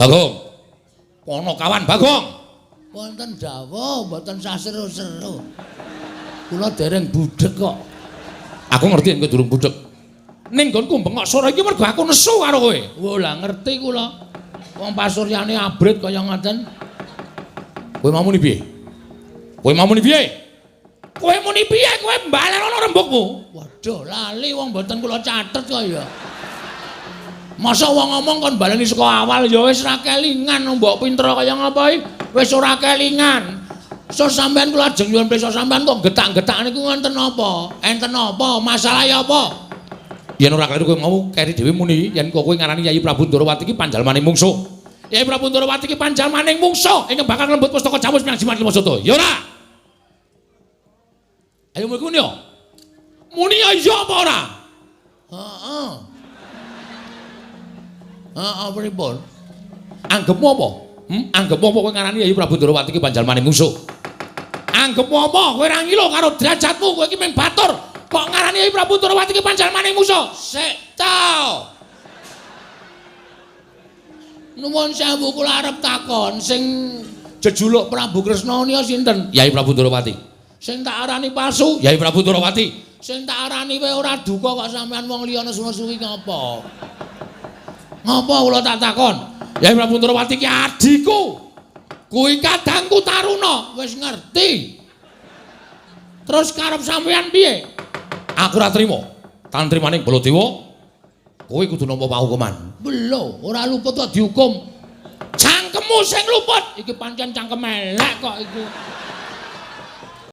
Bagong. Ponokawan Bagong. Wonten dawuh mboten sah seru-seru. Kula dereng budheg kok. Aku ngerti yen kowe durung budheg. Ning nggonku bengok sore iki mergo aku nesu karo kowe. Wo lah ngerti kula. Wong pasuryane abrit kaya ngoten. Kowe mau muni piye? Kowe mau muni piye? Kowe muni piye? Kowe mbalenono rembugmu. Waduh, lali wong mboten kula catet kok ya. Masa wong ngomong kon baleni saka awal ya wis ra kelingan mbok pinter kaya ngapa iki wis ora kelingan. So sampean kula ajeng nyuwun pirsa sampean kok getak-getak niku wonten napa? Enten napa? Masalahe apa? Yen ora kleru kowe mau keri dhewe muni yen kok kowe ngarani Yayi Prabu Ndorowati iki panjalmaning mungsuh. Yayi Prabu Ndorowati iki panjalmaning mungsuh ingkang bakal nglembut pustaka Jamus Miang Jimat Lima. Ya ora? Ayo muni yo. Muni ya iya apa ora? Heeh. Heeh, pripun? Anggepmu apa? Anggepmu apa kowe ngarani Yayi Prabu Ndorowati iki panjalmaning mungsuh? Anggepmu apa? Kowe ora ngilo karo derajatmu, kowe iki mung batur. Kok ngarani Yayi Prabu Ndorowati iki panjalmaning mungsuh? Sik ta. Nuwun sewu kula arep takon sing jejuluk Prabu Kresna nika sinten? Yayi Prabu Ndorowati. Sing tak arani palsu? Yayi Prabu Ndorowati. Sing tak arani wae ora duka kok sampean wong liya nesu-nesu iki ngapa? Ngapa kula tak takon? Yayi Prabu Ndorowati ki adhiku. Kuwi kadangku Taruna. Wis ngerti. Terus karep sampean piye? Aku ora trima. Tantrimaning Baladewa, kowe kudu nampa pahukuman. Lho, ora luput kok dihukum. Cangkemmu sing luput. Iki pancen cangkem elek kok iki.